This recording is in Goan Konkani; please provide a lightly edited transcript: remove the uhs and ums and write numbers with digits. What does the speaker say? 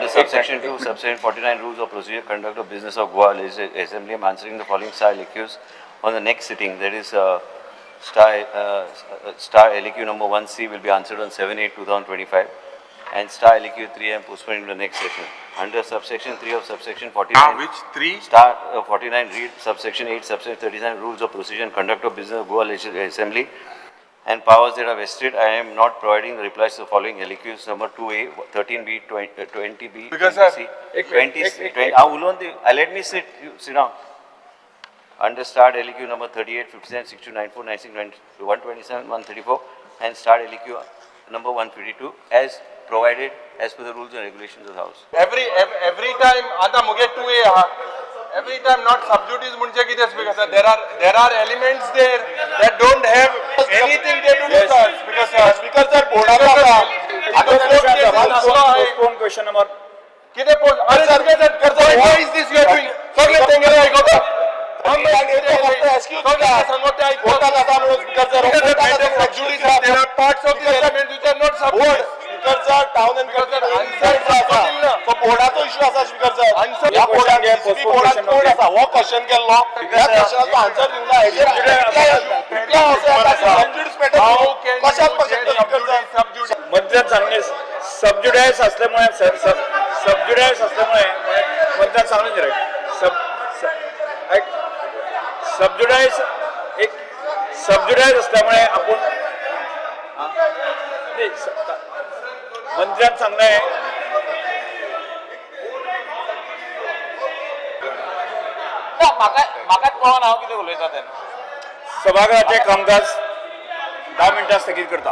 Under subsection 2, subsection 49 rules of procedure, conduct of business of Goa Legislative Assembly, I am answering the following star LAQs on the next sitting. That is, star LAQ number 1C will be answered on 7/8/2025, and star LAQ 3 I am postponing to the next session. Under subsection 3 of subsection 49. Which 3? Star 49 read subsection 8, subsection 37 rules of procedure and conduct of business of Goa Legislative Assembly and powers that are vested. I am not providing the replies to the following LAQs number 2A, 13B, 20B, 20C, 20, 20. Let me sit, you sit down. Under star LAQ number 38, 57, 62, 94, 96, 90, 127, 134 and star LAQ number 152 as provided as per the rules and regulations of the house. Every time आता मुगे 2A आहा. Every time not sub judice म्हणजे कितें speaker sir? There are elements there that don't have anything they do with us. Speaker sir, speaker sir बोर्डाचो आसा. आतां court cases आसलो आहे. पोस्टपोन क्वेश्चन नंबर कितें post? अरे speaker sir, why is this you are doing? सगळे तेंगेले आयकता. कोर्टात आसा म्हणून speaker sir. There are parts of the element which are not sub board judice. Speaker sir town and Speaker sir, answer आसा. सो बोर्डाचो इश्यू आसा स्पीकर सर. Answer- ह्या बोर्डान Question DCP बोर्डान postpone कोण आसा हो क्वेश्चन केल्लो. ह्या क्वेश्चनाचो आन्सर दिवंक ना. हेजेर रिप्लाय असो येता की सब ज्युडिस मॅटर How can कशाक you शकता say speaker sir? sub judice? मंत्र्यान सांगले सबज्युडायस असल्यामुळे सबज्युडायस असल्यामुळे मंत्र्यान सांगले रे सब ऐक सबज्युडायस एक सबज्युडायस असल्यामुळे आपण नाही, मंत्र्यान सांगले ना म्हाका म्हाकाच कळना हांव कितें उलयता तें. सभागृहाचे कामकाज 10 मिनटां स्थगीत करता.